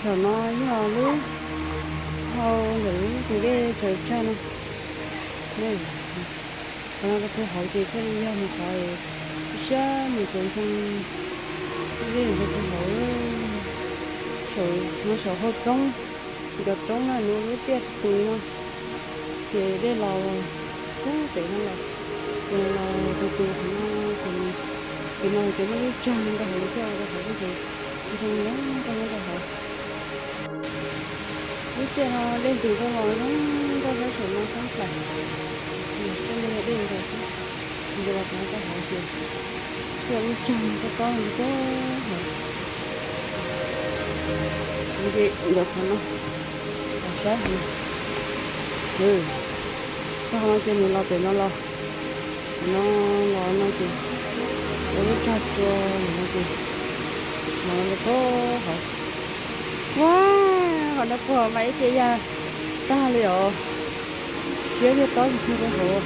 Saum no yog lub hau ntawm lub tus dej tsaws tshaj no. Qhov no rau pem hauv ces thiaj li yog mus qhov siab mus txog ntxhee dej rau pem hauv. Saum no saum hauv roob, cov roob no nws ua lub tiaj tus tus li no, ces dej los pem no los, ces los tus tus qhov no, ces no ces muaj lub tsag rau hauv thiab rau hauv ces zoo nyob rau hauv. Lub tiaj no dej ntws tuaj los zoo nkauj thiab saum no xab plaim, thiaj li yog dej ntws xwb. Ntws los rau hauv ces thiaj lub tsag tob tob rau hauv. Ces ntawm qhov no, saib, tog no ces nws los pem no los, no los no ces ua lub tsag tsua no ces no rau hauv. Ua, qhov no puag mas ib ce ya tag li os. Siab tiag, tob tiag rau hauv.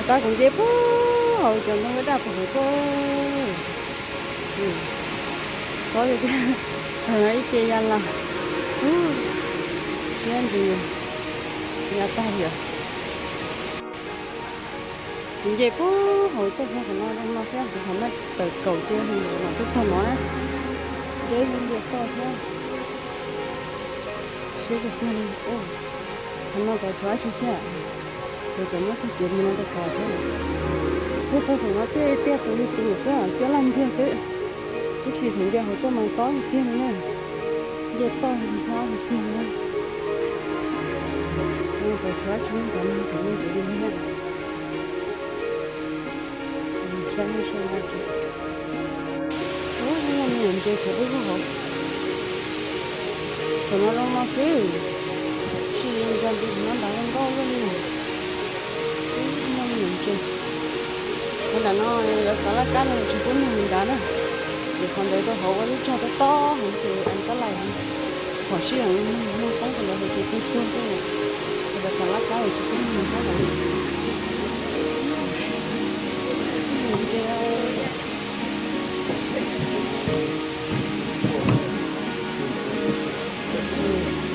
Tab kuv nce puag hauv cov ntoo daj puag hauv tuaj. Tob tiag tiag, tag no ib ce ya las. Siab ntsws, ya tag li os. Kuv nce puag hauv tuaj txog qhov no zoo no thiab, kuv qhov no tawm kaum cia li los twb txog no na. Deb nce toj thiab. Siab tiag tiag li. Qhov no tod tshuav dab tsi thiab? Ces tseem muab tag kev mus no rau tod thiab. Puag puag saum no tiaj tiaj tus li tus xwb, cua laj ntiag xwb. Tab sis thaum nce hauv tuaj mas tob tiag tiag li na. Nce toj ntxhab tiag tiag li na. Tod tshuav dab tsi, cov no tseem me ntsis li thiab. Saib nej saib no tseem, ub, muaj me nyuam ntses tshuav pub hauv. Thaum no zoo no xwb, tsis nco ntws no nrad zoo nkauj luaj li. Ub, muaj me nyuam ntses. Qhov nram no lawv xav laj kab no tsis pub nug li nrad na. Ces qhov ntawd rau hauv ua lub tsag tob tob heev ces tab lais phom sij heev, nug poob rau lawv hauv ces tuag tuag xwb. Ces lawv xav laj kab ces tsis pub nug li thiab lawm. Ntses,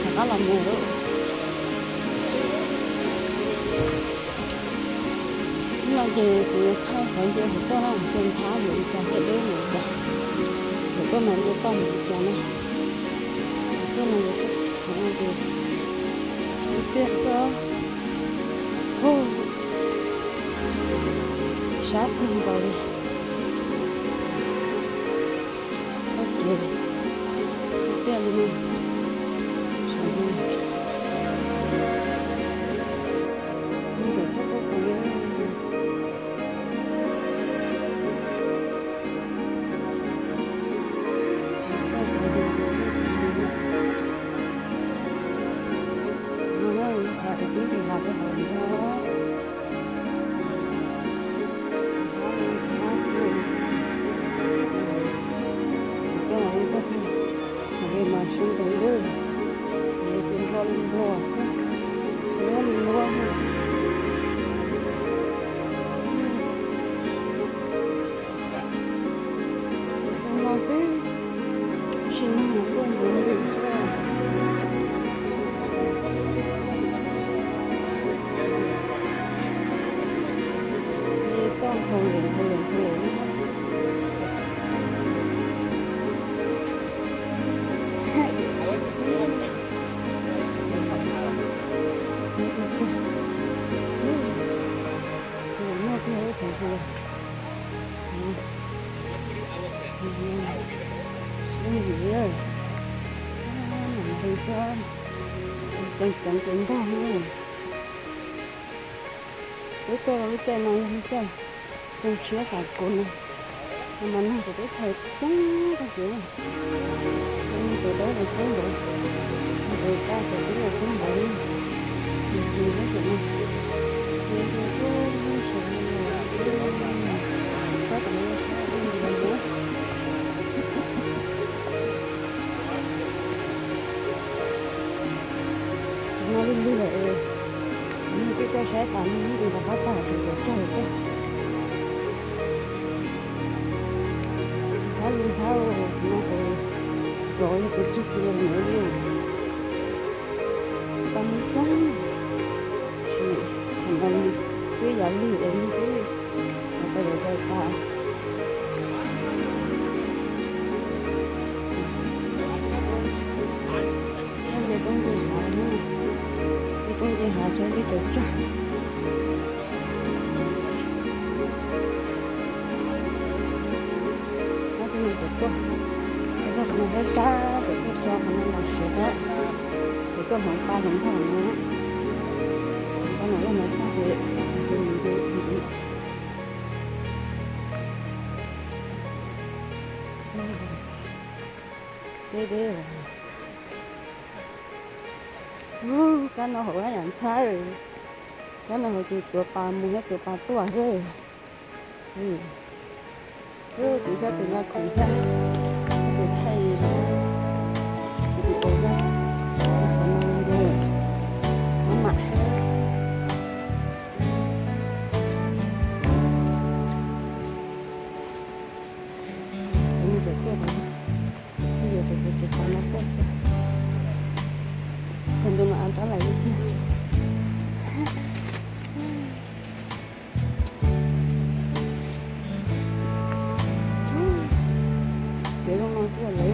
rov qab los mus lawm. Hnub no ces kuv yuav thaij qhov nce hauv tuaj na, ces ntxhab yuav li cas thiab deb yuav li cas. Hauv tuaj mas nce toj yuav li cas na. Hauv tuaj no yuav tuaj qhov no ces ib tiaj xwb. Sab kawg nkaus li. Txoj kev ib tiaj li no. Saum no, ntawm tuaj tuaj pem no na, qhov es tib nti los rau hauv no. Tuaj li tuaj tiag, hauv li mas siab ntev lawm, hauv li ces nplua li nplua thiab, luab li luab thiab. Zoo no xwb, sim neeg mas tuaj ntxuav ntws xwb. Nce toj nphau lem nphau lem nphau lem li. Nphau lem muaj kiag ib tsoom nphau lem. Siab ntsws li, ntees thiab, ceev ceev ces ntog li. Peb tuaj rau lub caij no yog lub caij xyoo tshiab tas kuv no, no mas neeg kuv teb chaws coob tag kev na. Cov neeg tus dawb los coob npaum, neeg tus kaj ces twb los coob npaum li. Nws tsis nyob tim no, nws nce tuaj sawv los, sab tom no sab dej nti los mus. No lig lig lawm es nws twb tuaj saib tas, nws nti rov qab tag, tsis xav tsaug thiab. Nthab li nthab, no ces Yog tus tsib kis no li, tau mus coob, sim thaum no twb yog lig es lig twb tau lawm tau tas. Nce koob nce hav, nce koob nce hav tsav nce tsav tsag. Ob tug no tseem tuaj, txog qhov no sab sab, tseem tuaj so qhov no los siav qab, tseem tuaj hloov pa hloov nthaj no, hloov pa no los no tag ces, deb deb. Ub, kab no hauv dab yam ntxhab, kab no hauv ces tuav pas mus thiab tuav pas tuaj xwb. Ub, tus sab tus no khoom thiab, tus thaij video thiab, qhov no maj mam. Tus no tseem tuaj, tus no tuaj, tus no av tab lais li tiag. Kev zoo no tiag lawm,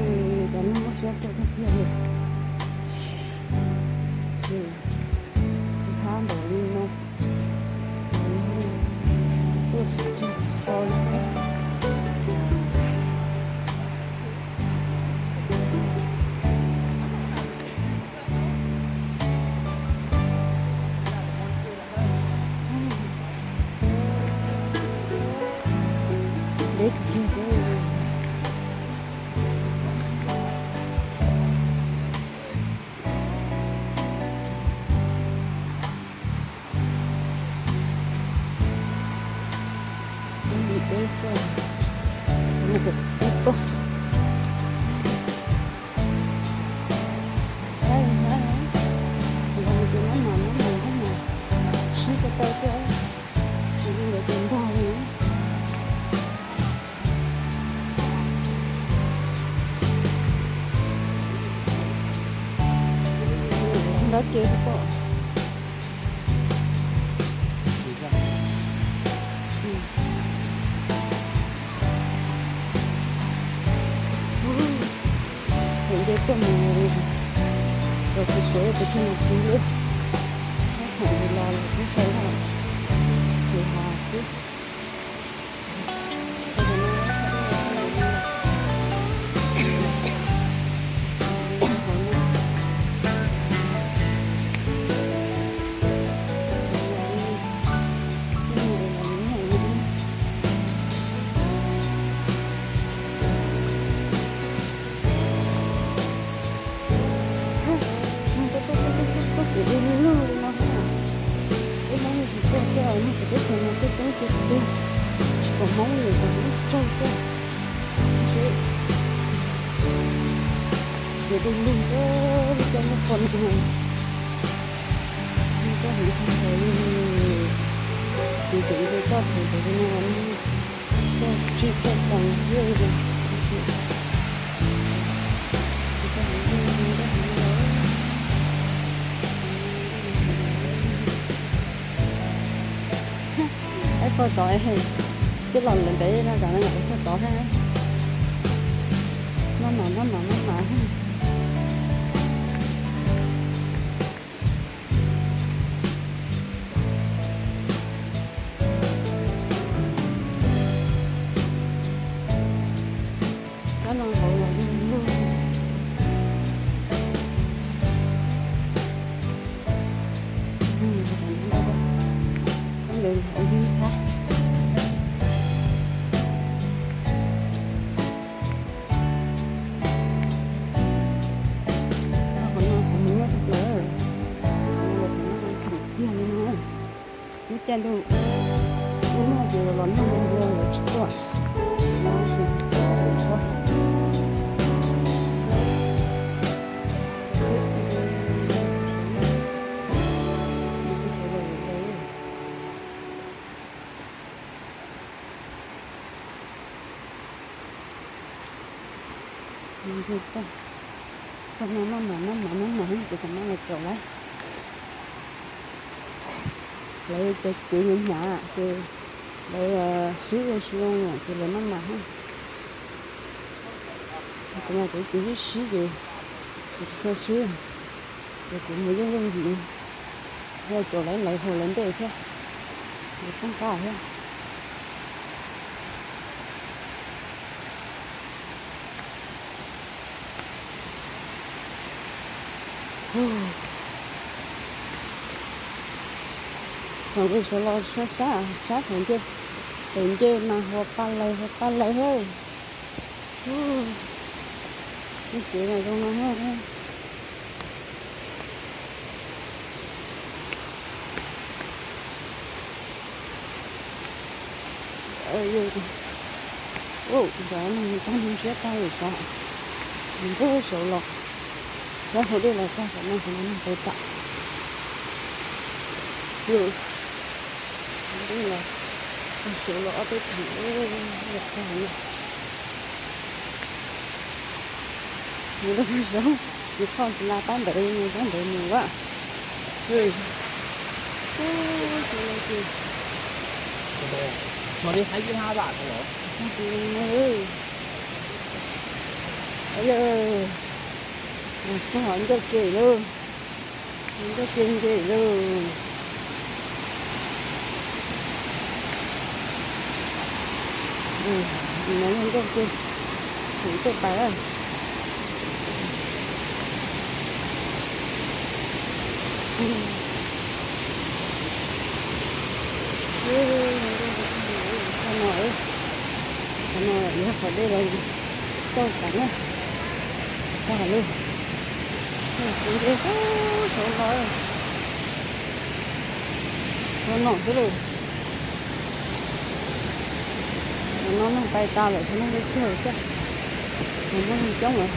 cas neeg muaj siab tuaj tiag tiag li. Thab npaum li no, tuaj tsis tseg so li thiab. Deb kiag. Li deb xwb, mus kom tib tuaj. Tab ntxhab, yog hais tias mab mam mab mam mab mam sib ko taw thiab, tsis li ntawd ces ntog li. Nrab ke pom. Thaum nce tuaj mus los tsis suav tus kheej mus kiv lawm, thaum los los twb sau lawm, tus hav xwb. Tuaj tuaj tuaj tuaj tuaj ces du lug li no thiab. Peb Hmoob yeej tsis tuaj thiab, nyob pem teb chaws no tuaj coob tiag tiag, tsis pom Hmoob li, pom Hmoob tsawg thiab. Ces du lug thiab, lub caij lub qhua no, lub caij lub qhua li, ces tseem nce toj tseem li no, toj tsib toj taus xwb. Ib phau tod, twb los lawm ntev no, tsam no yog ib phau tod thiab. Maj mam maj mam maj mam. Kab no hauv los lug lug. Kab ntawd hauv yug thab. Qhov no qhov muag lawm, qhov no qhov muag tiag li no. Lub caij ntuj, lub ntuj ces los nag ntua los tsis tuaj. Ntug tag. Txog no maj mam maj mam maj mam ces kuv mam los caum lawv. Lawv cov cev hnyav hnyav ces lawv swb zoo zoo ces lawv maj mam. Kuv mas kuv cev swb swb ces kuv tsis tshua swb, ces kuv mus yooj yooj yim, yog caum lawv lawv haus lawv ntej thiab, lawv poob qab thiab. Thaum nqis saud los sab sab sab thaum nce, thaum nce mas hua pa laws hua pa laws hab. Lub tsev mas zoo no hab. Ua, tag no tag nrho siab tag lawm sav, nqis saud los, sab hauv dej los tag, tam no kuv mam mus pem tam. Dej los, saud los ob peb theem los tag no. Mus rau pem saud, tus phauj tsis la pab ntawd, mus pab ntawd mus a. Ua, tsis los ces, no li haib ib hab vam no los, tsis los na. Yog, txog ncauj ke lawm, ncauj ke nce lawm. No yog ncauj ke, tseem tej pais. Qhov no, qhov no yog qhov dej los txaus tas na, tag lawm. Kuv nce saud los, txog no xwb lawm. Qhov no neeg pais tas lawm, qhov no yog chaw thiab, qhov no neeg coob lawm.